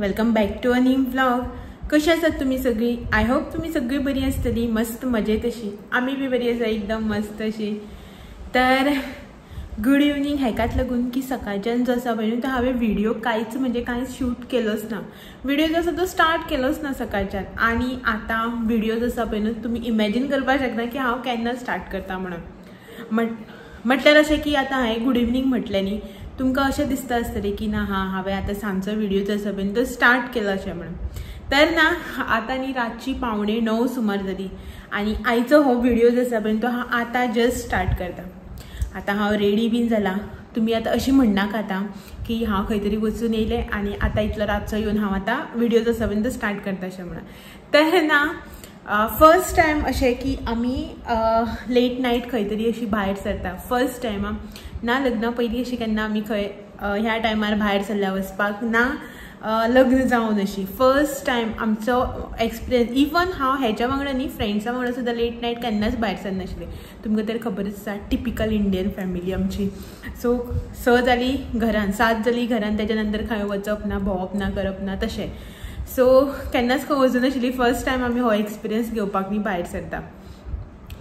Welcome back to a new vlog. कशी आसात तुम्ही सगळी? I hope तुम्ही सगळी बरी आसतली, मस्त मजेत अशी. आम्ही बी बरी आसा, एकदम मस्त अशी. तर गुड इव्हनिंग हेकाच लागून की सकाळच्यान जो आसा पळय न्हू तो हांवें व्हिडिओ कांयच म्हणजे कांयच शूट केलोच ना. व्हिडिओ जो आसा तो स्टार्ट केलोच ना सकाळच्यान. आनी आतां व्हिडिओ जो आसा पळय न्हू तुमी इमॅजीन करपाक शकना की हांव केन्ना स्टार्ट करता म्हणून. म्हटल्यार अशें की आतां हांवें गुड इव्हनिंग म्हटलें न्ही, तुमकां अशें दिसता आसतलें की ना हां हांवें आतां सांजचो व्हिडिओ जो आसा पळय तो स्टार्ट केलो अशें म्हणून. तर ना आतां न्ही रातची 8:45 सुमार जाली आनी आयचो हो व्हिडिओ जो आसा पळय तो हांव आतां जस्ट स्टार्ट करता. आतां हांव रेडी बीन जाला. तुमी आतां अशी म्हणनाका आतां की हांव खंय तरी वचून येयलें आनी आतां इतलो रातचो येवन हांव आतां व्हिडिओ जो आसा पळय तो स्टार्ट करता अशें म्हणून. तर ना फर्स्ट टायम अशें की आमी लेट नायट खंय तरी अशी भायर सरता. फर्स्ट टायम ना लग्ना पयलीं अशी केन्ना आमी खंय ह्या टायमार भायर सरल्या वचपाक ना, लग्न जावन अशी फर्स्ट टायम आमचो एक्सपिरियन्स. इवन हांव हेच्या वांगडा न्ही फ्रेंड्सां वांगडा सुद्दां लेट नायट केन्नाच भायर सरनाशिल्लें. तुमकां तर खबरच आसा, टिपिकल इंडियन फॅमिली आमची. सो 6 जाली घरान, 7 जाली घरान, तेच्या नंतर खंय वचप ना, भोंवप ना, करप ना तशें. सो केन्नाच खंय वचूनाशिल्ली. फर्स्ट टायम आमी हो एक्सपिरियन्स घेवपाक न्ही भायर सरता.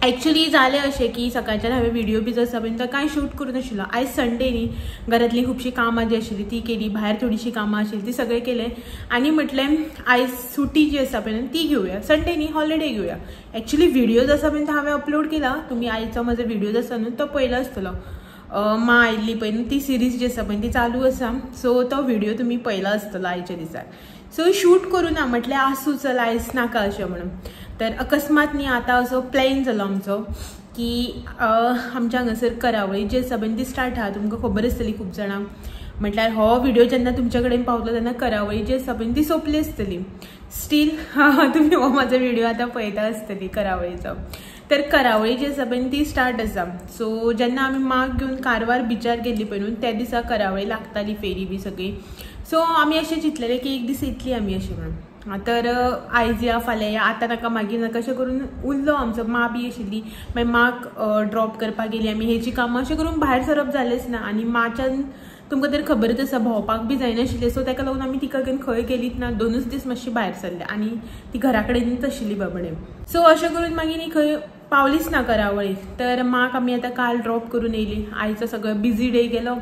एक्चुली जालें अशें की सकाळच्यान हांवें व्हिडिओ बी जो आसा पळय तो कांय शूट करूं नाशिल्लो. आयज संडे न्ही, घरांतलीं खुबशीं कामां जी आशिल्लीं ती केली, भायर थोडीशीं कामां आशिल्लीं ती सगळें केलें आनी म्हटलें आयज सुटी जी आसा पळय ती घेवया, संडे न्ही हॉलिडे घेवया. एक्चुली व्हिडिओ जो आसा पळय तो हांवें अपलोड केला. तुमी आयचो म्हजो व्हिडिओ जो आसा न्हू तो पळयलो आसतलो. माँ आयिल्ली पळय न्हू ती सिरीज जी आसा पळय ती चालू आसा. सो तो व्हिडिओ तुमी पळयलो आसतलो आयच्या दिसाक. सो शूट करूं ना म्हटलें आसूं चल आयज नाका अशें म्हणून. तर अकस्मात न्ही आतां असो प्लॅन जालो आमचो की आमच्या हांगासर करावळी जी आसा पळय ती स्टार्ट आहा. तुमकां खबर आसतली खूब जाणांक. म्हटल्यार हो व्हिडिओ जेन्ना तुमच्या कडेन पावतलो तेन्ना करावळी जी आसा पळय ती सोंपली आसतली. स्टील तुमी हो म्हाजो व्हिडिओ आतां पळयता आसतली करावळीचो. तर करावळी जी आसा पळय ती स्टार्ट आसा. सो जेन्ना आमी माग घेवन कारवार बिचार गेल्ली पळय न्हू त्या दिसा करावळी लागताली, फेरी बी सगळी. सो आमी अशें चिंतलेलें की एक दीस येतली आमी अशें म्हणून. तर आयज या फाल्यां या, आतां नाका मागीर नाका अशें करून उरलो आमचो. माँ बी आशिल्ली, मागीर माक ड्रॉप करपाक गेली आमी, हेची कामां अशें करून भायर सरप जालेंच ना. आनी माच्यान तुमकां तर खबरच आसा भोंवपाक बी जायनाशिल्लें. सो ताका लागून आमी तिका घेवन खंय गेलीच ना. 2 दीस मातशी भायर सरले आनी ती घरा कडेनच आशिल्ली बाबडे. सो अशें करून मागीर न्ही खंय पावलीच ना करावळीक. तर माक आमी आतां काल ड्रॉप करून येयली. आयचो सगळो बिजी डे गेलो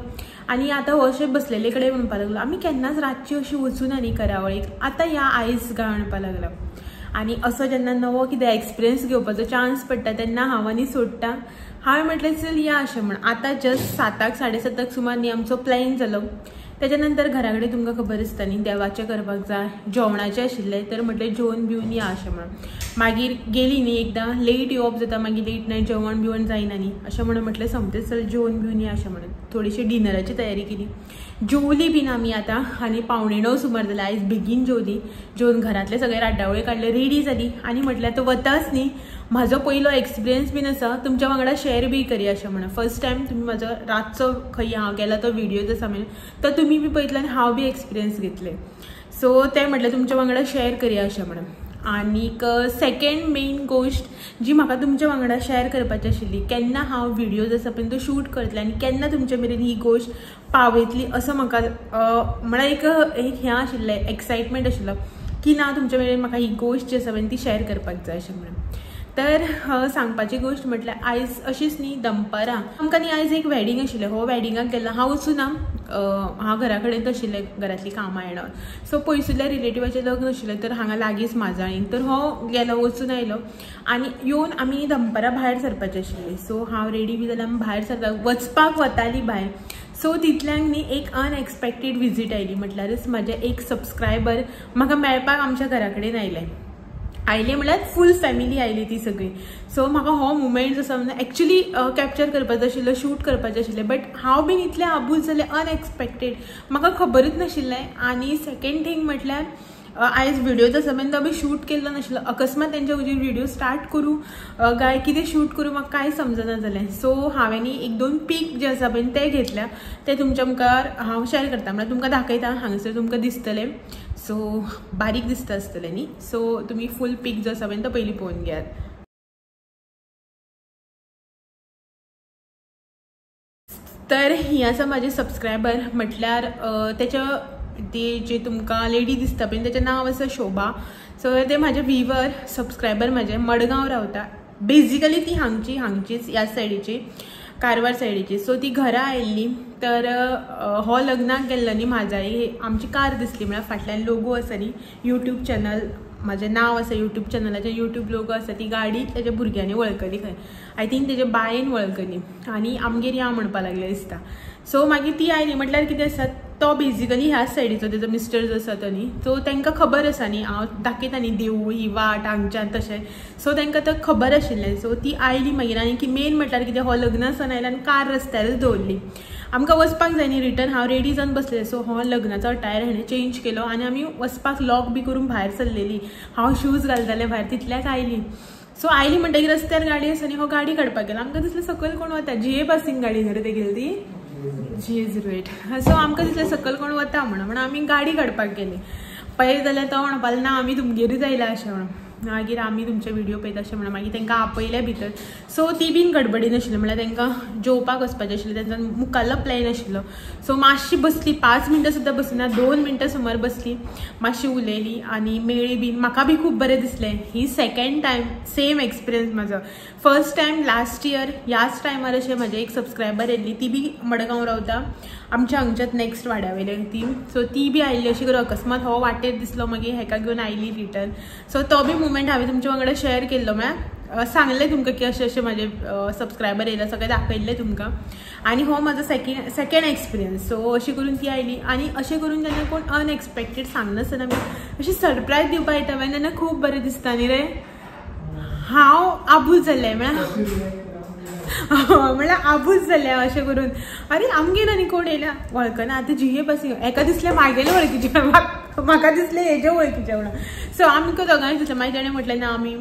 आनी आतां हो अशें बसलेले कडेन म्हणपाक लागलो आमी केन्नाच रातची अशी वचूना न्ही करावळीक, आतां ह्या आयज काय म्हणपाक लागलो. आनी असो जेन्ना नवो कितें एक्सपिरियन्स घेवपाचो चान्स पडटा तेन्ना हांव आनी सोडटा. हांवें म्हटलें चल या अशें म्हण. आतां जस्ट 7 साडे 7 सुमार न्ही आमचो प्लॅन जालो. तेच्या नंतर घरा कडेन तुमकां खबर आसता न्ही देवाचें करपाक जाय, जेवणाचें आशिल्लें, तर म्हटलें जेवन बिवन या अशें म्हणून. मागीर गेली न्ही एकदां लेट येवप जाता, मागीर लेट नायट जेवण बिवण जायना न्ही अशें म्हणून म्हटलें सोमतेंच चल जेवन बिवन या अशें म्हणून. थोडीशी डिनराची तयारी केली, जेवली बीन आमी आतां आनी 8:45 सुमार जालें. आयज बेगीन जेवली. जेवन घरांतले सगळे राड्डावळे काडले, रेडी जाली आनी म्हटलें आतां वताच न्ही, म्हाजो पयलो एक्सपिरियन्स बीन आसा तुमच्या वांगडा शेअर बी करया अशें म्हणून. फर्स्ट टायम तुमी म्हाजो रातचो खंय हांव गेला तो व्हिडिओ जो आसा तो तुमी बी पळयतलो आनी हांव बी एक्सपिरियन्स घेतले. सो तें म्हटलें तुमच्या वांगडा शेअर करया अशें म्हणून. आनीक सेकेंड मेन गोश्ट जी म्हाका तुमच्या वांगडा शेअर करपाची आशिल्ली, केन्ना हांव व्हिडिओ जो आसा पळय तो शूट करतलें आनी केन्ना तुमच्या मेरेन ही गोश्ट पावयतली असो म्हाका म्हळ्यार एक हें आशिल्लें, एक्सायटमेंट आशिल्लो की ना तुमच्या मेरेन म्हाका ही गोश्ट जी आसा पळय ती शेअर करपाक जाय अशें म्हणून. तर सांगपाची गोश्ट म्हटल्यार आयज अशीच न्ही दनपारां आमकां न्ही आयज एक वेडिंग आशिल्लें. हो वेडिंगाक गेल्लो हांव वचूना, हांव घरा कडेन आशिल्लें, घरांतलीं कामां येणो. सो पयसुल्ल्या रिलेटिवाचें लग्न आशिल्लें तर हांगा लागींच माजाळीन, तर हो गेलो वचून आयलो आनी येवन आमी दनपारां भायर सरपाचें आशिल्लें. सो हांव रेडी बी जाल्यार आमी भायर सरता, वचपाक वताली भायर. सो तितल्यांक न्ही एक अनएक्सपेक्टेड विजीट आयली. म्हटल्यारच म्हाजें एक सबस्क्रायबर म्हाका मेळपाक आमच्या घरा कडेन आयलें. आयले म्हळ्यार फूल फॅमिली आयली ती सगळी. सो म्हाका हो मुमेंट जो आसा एक्चुली कॅप्चर करपाचो आशिल्लो, शूट करपाचें आशिल्लें, बट हांव बीन इतलें आबूज जालें, अनएक्सपेक्टेड, म्हाका खबरूच नाशिल्लें. आनी सेकेंड थींग म्हटल्यार आयज व्हिडिओ जो आसा पळय तो आमी शूट केल्लो नाशिल्लो. अकस्मात तेंच्या हुजीर व्हिडिओ स्टार्ट करूं काय कितें शूट करूं म्हाका कांय समजना जालें. सो हांवें 1-2 पीक जे आसा पळय ते घेतल्या, ते तुमच्या मुखार हांव शेअर करता, म्हळ्यार तुमकां दाखयता. हांगासर तुमकां दिसतलें, सो बारीक दिसता आसतलें न्ही. सो तुमी फूल पीक जो आसा पळय तो पयलीं पळोवन घेयात. तर ही आसा माझे सबस्क्रायबर म्हटल्यार त्याच्या ती जी तुमकां लेडी दिसता पळय तेचें नांव आसा शोभा. सो ते म्हाजे व्हीवर सबस्क्रायबर म्हाजे मडगांव रावता. बेजिकली ती हांगचीच ह्या सायडीची, कारवार सायडीची. सो ती घरा आयिल्ली तर हो लग्नाक गेल्लो न्ही म्हाजाई आमची कार दिसली म्हळ्यार फाटल्यान लोगो आसा न्ही यूट्यूब चॅनल, म्हाजें नांव आसा यूट्यूब चॅनलाचेर, यूट्यूब लोगो आसा, ती गाडी तेज्या भुरग्यांनी वळखली खंय, I think तेज्या बायेन वळखली आनी आमगेर या म्हणपाक लागले दिसता. सो मागीर ती आयली म्हटल्यार कितें आसा तो बेजिकली ह्याच सायडीचो तेजो मिस्टर जो आसा तो न्ही, सो तांकां खबर आसा न्ही हांव दाखयता न्ही देवूळ ही वाट हांगच्यान तशें, सो तांकां तो खबर आशिल्लें. सो ती आयली मागीर आनी मेन म्हटल्यार कितें हो लग्न आसतना आयली आनी कार रस्त्यारच दवरली. आमकां वचपाक जाय न्ही रिटर्न, हांव रेडी जावन बसलें. सो हो लग्नाचो अटायर हाणें चेंज केलो आनी आमी वचपाक लॉक बी करून भायर सरलेली. हांव शूज घालतालें भायर तितल्याक आयली. सो आयली म्हणटकीर रस्त्यार गाडी आसा न्ही, हो गाडी काडपाक गेलो. आमकां दिसलें सकयल कोण वता, जीए पासींग गाडी न्ही रे तेगेली ती GA 08. सो आमकां दिसलें सकयल कोण वता म्हणून आमी गाडी काडपाक गेली. पळय जाल्यार तो म्हणपाक ना आमी तुमगेरूच आयला अशें म्हणून, मागीर आमी तुमचे व्हिडिओ पळयता अशें म्हणून मागीर तांकां आपयलें भितर. सो ती बीन गडबडीन आशिल्ली म्हळ्यार तांकां जेवपाक वचपाचें आशिल्लें, तेंचो मुखाल्लो प्लॅन आशिल्लो. सो मातशी बसली, 5 मिनटां सुद्दां बसूना, 2 मिनटां सुमार बसली, मातशी उलयली आनी मेळ्ळी बीन. म्हाका बी खूब बरें दिसलें. ही सेकंड टायम सेम एक्सपिरियन्स म्हाजो. फर्स्ट टायम लास्ट इयर ह्याच टायमार अशें म्हाजे एक सबस्क्रायबर येयल्ली, ती बी मडगांव रावता, आमच्या हांगच्याच नॅक्स्ट वाड्या वयल्यान ती. सो ती बी आयिल्ली अशी करून अकस्मात हो वाटेर दिसलो, मागीर हेका घेवन आयली रिटर्न. सो तो बी मुमेंट हांवें तुमच्या वांगडा शेअर केल्लो, म्हळ्यार सांगलें तुमकां की अशें अशें म्हाजे सबस्क्रायबर येयला, सगळें दाखयल्लें तुमकां. आनी हो म्हाजो सेकंड एक्सपिरियन्स. सो अशें करून ती आयली आनी अशें करून जेन्ना कोण अनएक्सपेक्टेड सांगनासतना आमी अशी सरप्रायज दिवपाक येता पळय तेन्ना खूब बरें दिसता न्ही रे. हांव आबूज जालें म्हळ्यार आबूज जालें अशें करून, अरे आमगेर आनी कोण येयला वळखना. आतां जीए पासींग एका दिसलें म्हागेलें वळखीचें, म्हाका दिसलें हेजे वळखीचें म्हणून. सो आमकां दोगांय दिसलें. मागीर तेणें म्हटलें ना आमी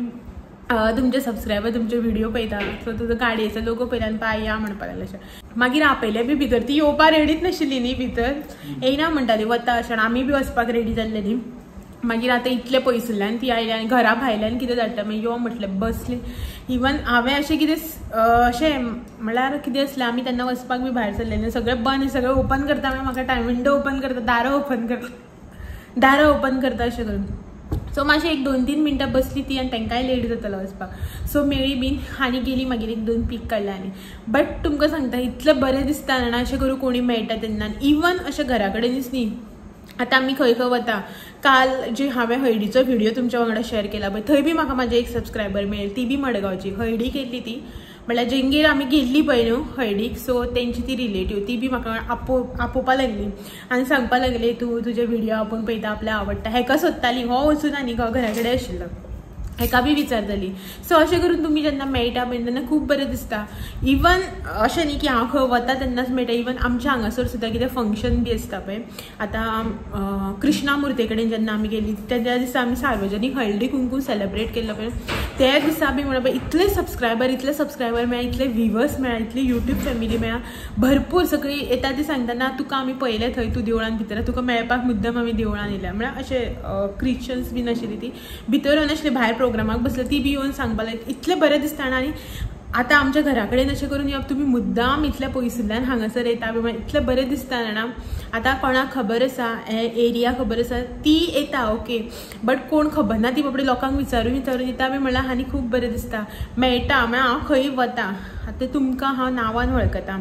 तुमचे सबस्क्रायबर तुमचे व्हिडिओ पळयता, सो तुजो गाडयेचो लोगो पळयला आनी पाय या म्हणपाक लागले अशें. मागीर आपयलें बी भितर, ती येवपाक रेडीच नाशिल्ली न्ही भितर, येयना म्हणटाली वता अशें, आमी बी वचपाक रेडी जाल्ले न्ही. मागीर आतां इतले पयसुल्ल्यान ती आयली आनी घरा भायल्यान कितें धाडटा, मागीर यो म्हटलें बसली. इवन हांवें अशें कितें अशें म्हळ्यार कितें आसलें, आमी तेन्ना वचपाक बी भायर सरले न्ही, सगळें बंद, सगळें ओपन करता, मागीर म्हाका टायम विंडो ओपन करता, दारां ओपन करता, दारां ओपन करता अशें करून. सो मातशें एक 2-3 मिनटां बसली ती आनी तांकांय लेट जातालो वचपाक. सो मेळ्ळी बीन आनी गेली, मागीर 1-2 पीक काडले आनी. बट तुमकां सांगता इतलें बरें दिसता जाणा अशें करून कोणी मेळटा तेन्ना. इवन अशें घरा कडेनच न्ही, आतां आमी खंय खंय वता. काल जी हांवें हळदीचो व्हिडिओ तुमच्या वांगडा शेअर केला पळय, थंय बी म्हाका म्हाजे एक सबस्क्रायबर मेळ्ळी, ती बी मडगांवची, हळदी केल्ली ती, म्हळ्यार जेंगेर आमी गेल्ली पळय न्हू हळदीक, सो तेंची ती रिलेटीव, ती बी म्हाका आपोवपा लागली आनी सांगपा लागली तूं तुजे व्हिडिओ आपूण पळयता, आपल्याक आवडटा. हेका सोदताली, हो वचून आनी घरा कडेन आशिल्लो, हेका बी विचारताली. सो अशें करून तुमी जेन्ना मेळटा पळय तेन्ना खूब बरें दिसता. इवन अशें न्ही की हांव खंय वता तेन्नाच मेळटा, इवन आमच्या हांगासर सुद्दां कितें फंक्शन बी आसता पळय, आतां कृष्णा मुर्ते कडेन जेन्ना आमी गेली त्या दिसा आमी सार्वजनीक हळदी कुंकू सेलेब्रेट केल्लो पळय, त्या दिसा बी म्हणून पळय इतले सबस्क्रायबर, इतले सबस्क्रायबर मेळ्ळा, इतले व्हिवर्स मेळ्ळा, इतली यूट्यूब फॅमिली मेळ्ळा, भरपूर सगळीं येता ती सांगता ना तुका आमी पळयलें थंय तूं देवळान भितर, तुका मेळपाक मुद्दम आमी देवळान येयल्या. म्हळ्यार अशें क्रिश्चन्स बी नाशिल्ली, ती भितर येवन आशिल्ली, भायर प्रोग्रामाक बसले, ती बी येवन सांगपाक लागली. इतलें बरें दिसता आनी आतां आमच्या घरा कडेन अशें करून येवप, तुमी मुद्दाम इतल्या पयसुल्ल्यान हांगासर येता बी इतलें बरें दिसता जाणा. आतां कोणाक खबर आसा हे एरिया खबर आसा ती येता ओके, बट कोण खबर ना ती बाबडी लोकांक विचारून विचारून येता बी म्हणल्यार आनी खूब बरें दिसता मेळटा. म्हळ्यार हांव खंय वता आतां तुमकां हांव नांवान वळखता,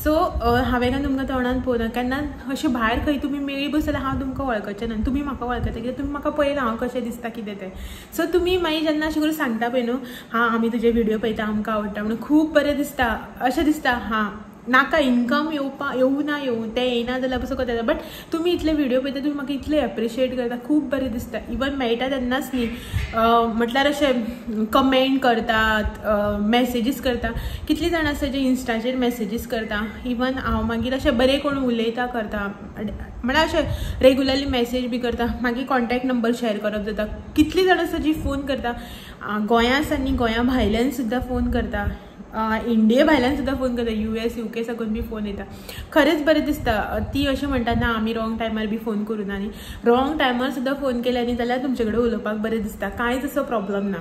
सो हांवें केन्ना तुमकां तोंडान पळोवना, केन्ना अशें भायर खंय तुमी मेळ्ळी बस जाल्यार हांव तुमकां वळखचें ना, तुमी म्हाका वळखता कित्याक तुमी म्हाका पळयलां हांव कशें दिसता कितें तें. सो तुमी मागीर जेन्ना अशें करून सांगता पळय न्हू हां आमी तुजे व्हिडिओ पळयता आमकां आवडटा म्हणून, खूब बरें दिसता. अशें दिसता हां नाका इनकम येवपा येवं ना येवं तें येयना जाल्यार पसून कोता, बट तुमी इतले व्हिडिओ पळयता, तुमी म्हाका इतले एप्रिशिएट करता, खूब बरें दिसता. इवन मेळटा तेन्नाच न्ही म्हटल्यार अशें कमेंट करतात, मॅसेजीस करता, कितलीं जाणां आसा जे इन्स्टाचेर मॅसेजीस करता. इवन हांव मागीर अशें बरें कोण उलयता करता म्हळ्यार अशें रेगुलरली मॅसेज बी करता, मागीर कॉन्टॅक्ट नंबर शेअर करप जाता. कितलीं जाणां आसा जी फोन करता, गोंया आसा न्ही गोंया भायल्यान सुद्दां फोन करता, इंडिये भायल्यान सुद्दां फोन करता, US UK साकून बी फोन येता. खरेंच बरें दिसता. ती अशें म्हणटा ना आमी रॉंग टायमार बी फोन करूं ना, आनी रॉंग टायमार सुद्दां फोन केले न्ही जाल्यार तुमचे कडेन उलोवपाक बरें दिसता, कांयच असो प्रॉब्लम ना.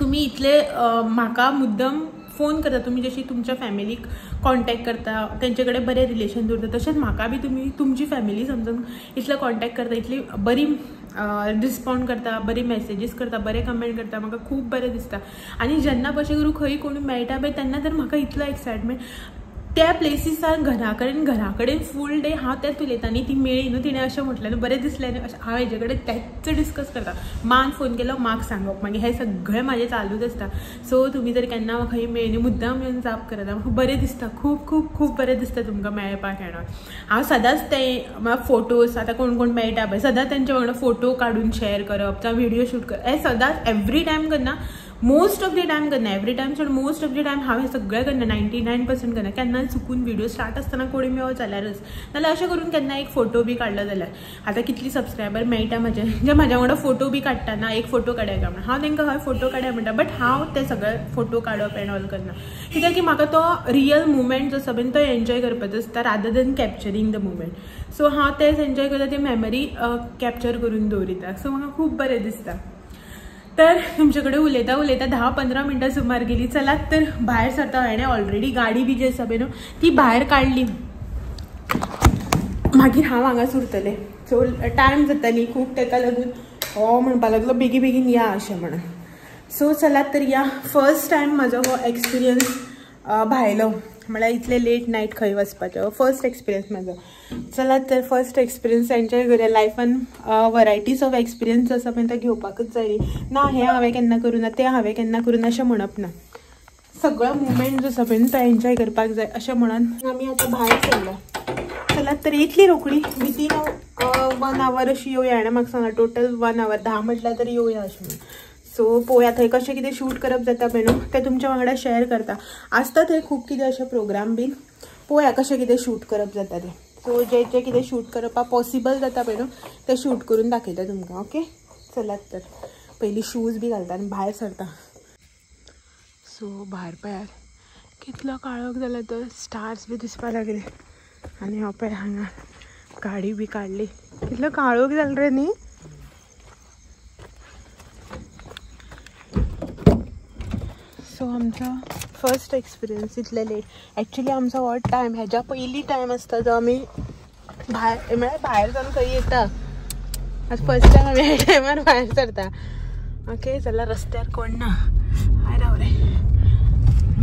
तुमी इतले म्हाका मुद्दम फोन करता, तुमी जशी तुमच्या फॅमिलीक कॉन्टॅक्ट करता, तेंचे कडेन बरें रिलेशन दवरता, तशेंच म्हाका बी तुमी तुमची फॅमिली समजून इतलो कॉन्टॅक्ट करता, इतली बरी रिस्पॉन्ड करता, बरी मॅसेजीस करता, बरे कमेंट करता, म्हाका खूब बरें दिसता. आनी जेन्ना कशें करूं खंय कोण मेळटा पळय तेन्ना तर म्हाका इतलो एक्सायटमेंट. त्या प्लेसीसान घरा कडेन फूल डे हांव तेंच उलयता न्ही, ती मेळ्ळी न्हू तिणें अशें म्हटलें न्हू, बरें दिसलें न्हू, अशें हांव हेजे कडेन तेंच डिस्कस करता. मान फोन केलो माक सांगप, मागीर हें सगळें म्हाजें चालूच आसता. सो तुमी जर केन्ना खंय मेळ्ळी न्हू मुद्दाम येवन जाप करात, म्हाका बरें दिसता, खूब खूब खूब बरें दिसता तुमकां मेळपाक. येणार हांव सदांच ते फोटोज आतां कोण कोण मेळटा पळय सदांच तेंच्या वांगडा फोटो काडून शेअर करप जावं व्हिडियो शूट करप हें सदांच एवरी टायम करना, मोस्ट ऑफ the time करना, एवरी टायम सोड मोस्ट ऑफ the time हांव हें सगळें करना, 99% करना. केन्ना चुकून व्हिडिओ स्टार्ट आसतना कोणी मेळो जाल्यारच, नाल्यार अशें करून केन्ना एक फोटो बी काडलो जाल्यार. आतां कितली सबस्क्रायबर मेळटा म्हाजे, जे म्हाज्या वांगडा फोटो बी काडटा ना, एक फोटो काडया काय म्हणून हांव तांकां हय फोटो काडया म्हणटा, बट हांव ते सगळे फोटो काडप एंड ऑल करना, कित्याक की म्हाका तो रियल मुमेंट जो आसा पळय तो एन्जॉय करपाचो आसता rather than capturing the moment. So हांव तेच एन्जॉय करता, ती मेमरी कॅप्चर करून दवरिता. सो म्हाका खूब बरें दिसता. तर तुमचे कडेन उलयता उलयता 10-15 मिनटां सुमार गेली. चलात तर भायर सरता. हाणें ऑलरेडी गाडी बी जी आसा पळय न्हू ती भायर काडली, मागीर हांव हांगाच उरतलें. सो टायम जाता न्ही खूब, तेका लागून हो म्हणपाक लागलो बेगी बेगीन या अशें म्हणून. सो चलात तर या. फर्स्ट टायम म्हाजो हो एक्सपिरियन्स भायलो, म्हळ्यार इतले लेट नायट खंय वचपाचो फर्स्ट एक्सपिरियन्स म्हाजो. चलात तर फर्स्ट एक्सपिरियन्स एन्जॉय करूया. लायफान वरायटीज ऑफ एक्सपिरियन्स आसा पळय तो घेवपाकूच जाय. ना हें हांवें केन्ना करूं ना, तें हांवें केन्ना करूं ना अशें म्हणप ना, सगळो मुमेंट जो आसा पळय तो एन्जॉय करपाक जाय अशें म्हणून आमी आतां भायर सरला. चलात तर इतली रोखडी विदीन 1 our अशी येवया. हाणें म्हाका सांगलां टोटल 1 our, 10 म्हटल्यार तरी येवया अशें म्हणून. सो पळोवया थंय कशें कितें शूट करप जाता पळय न्हू तें तुमच्या वांगडा शेअर करता. आसता थंय खूब कितें अशें प्रोग्राम बीन, पळोवया कशें कितें शूट करप जाता तें. सो जे जे कितें शूट करपाक पॉसिबल जाता पळय न्हू तें शूट करून दाखयता तुमकां. ओके चलात तर पयलीं शूज बी घालता आनी भायर सरता. सो भायर पळयात कितलो काळोख जाला, तर स्टार्स बी दिसपाक लागले. आनी हो पळय हांगा गाडी बी काडली, कितलो काळोख जाला रे न्ही. सो आमचो फर्स्ट एक्सपिरियन्स इतले लेट. एक्चुली आमचो हो टायम हेज्या पयलीं टायम आसता जो आमी भायर म्हळ्यार भायर जावन खंय येता. आज फर्स्ट टायम आमी ह्या टायमार भायर सरता. ओके जाल्यार रस्त्यार कोण ना, हाय राव रे.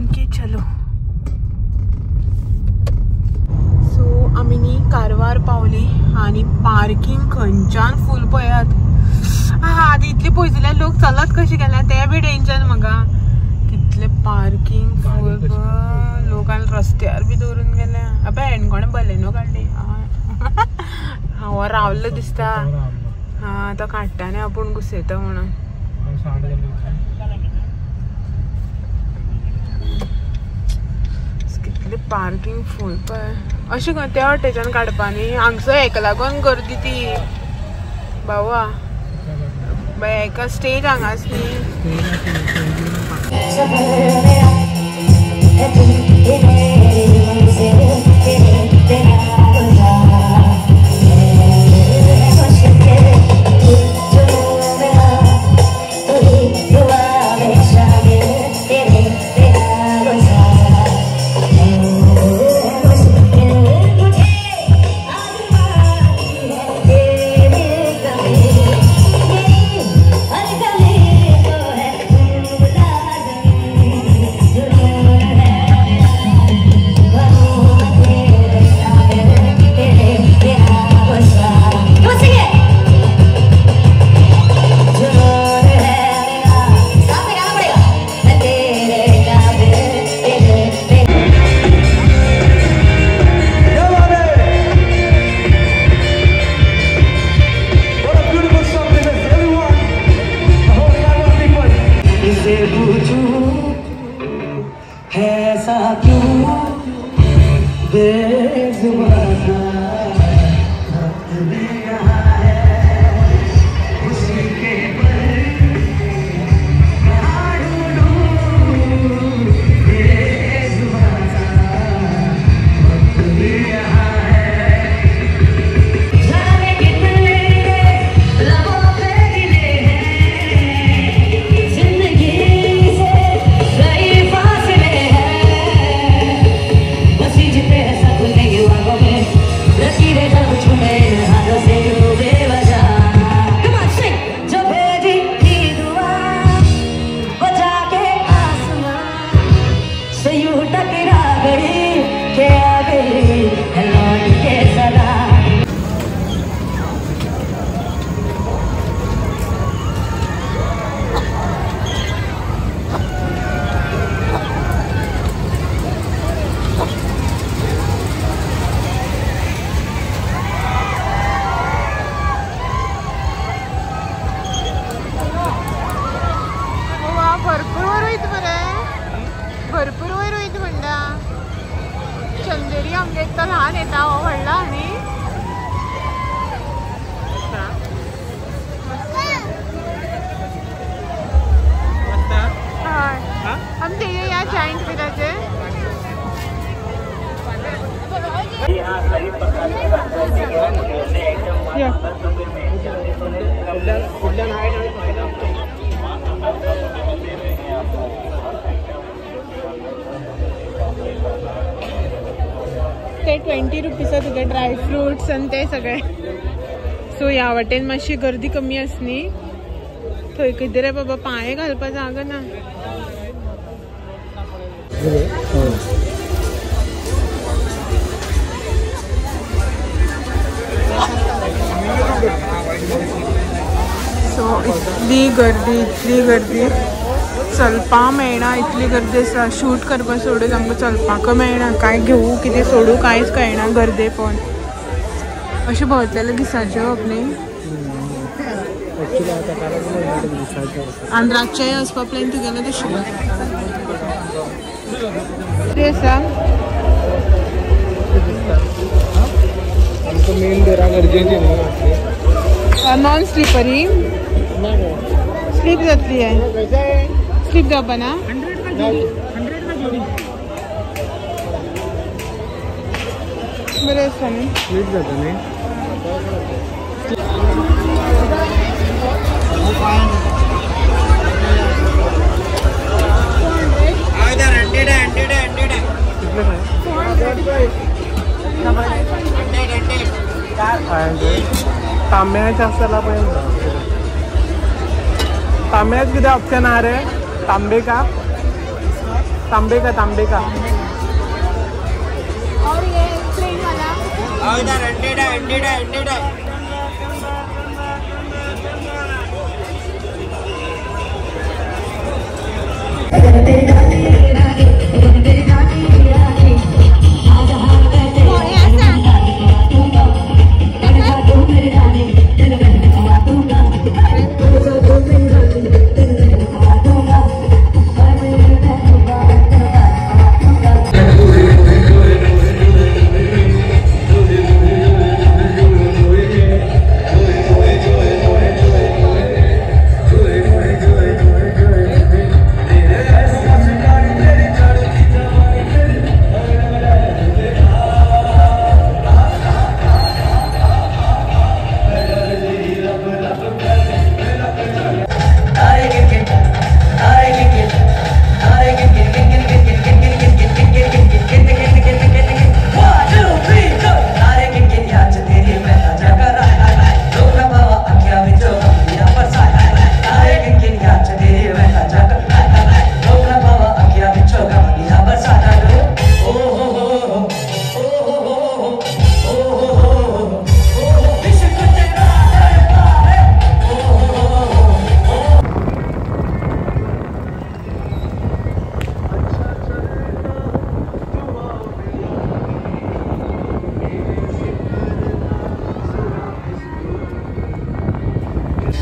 ओके चलो. सो आमी न्ही कारवार पावली आनी पार्किंग खंयच्यान फूल पळयात. आतां इतली पयसुल्ल्यान लोक चलत कशी गेल्या तें बी टेंशन म्हाका. कितले पार्किंग फूल लोकांक रस्त्यार बी दवरून गेल्या. अबे हेण कोणें बलेनो काडली, हांव रावल्लो दिसता. हा तो काडटा न्ही आपूण घुसयता म्हणून. कितले पार्किंग फूल पळय. अशें खंय त्या वाटेच्यान काडपा न्ही, हांगसर हेका लागून गर्दी ती बाबा. एका स्टेज हांगाच न्ही. जिंदगी से कई फासले। गई के आ गई लौट के सदा। भरपूर वयर वयता मरे, भरपूर वयर वयता म्हणटा. चंदेरी आमगे एक तो ल्हान येता, हो व्हडला न्ही. हय आमी तेजे ह्या जायंट व्हिलाचे. ते 20 रुपीसा तुगे ड्राय फ्रुट्स आनी ते सगळे. सो ह्या वाटेन मातशी गर्दी कमी आस न्ही, थंय कितें रे बाबा पांये घालपा जागो ना. सो इतली गर्दी, इतली गर्दी, चलपाक मेळना, इतली गर्दी आसा. शूट करपा सोडून आमकां चलपाक मेळना, कांय घेवू कितें सोडू कांयच कळना गर्दे. पण अशें भोंवतले दिसाचें वप न्ही, आनी रातचें वचपा प्लॅन तुगेलें तशें कितें आसा. नॉन स्लिपरी स्लीप जातली आहे, स्लीप जावपा ना. बरें आसा न्ही, स्लीप जाता न्ही. तांब्याचे आसा जाल्यार पळय, तांब्याच कितें ऑप्शन आहा रे? तांबे का, तांबे का, तांबे का. और ये प्लेन वाला इधर 100 है, 100 है, 100 है.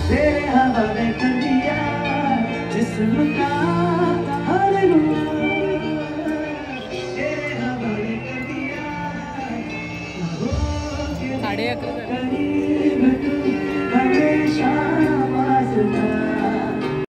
तेरे हवाले कर दिया जिस्म का।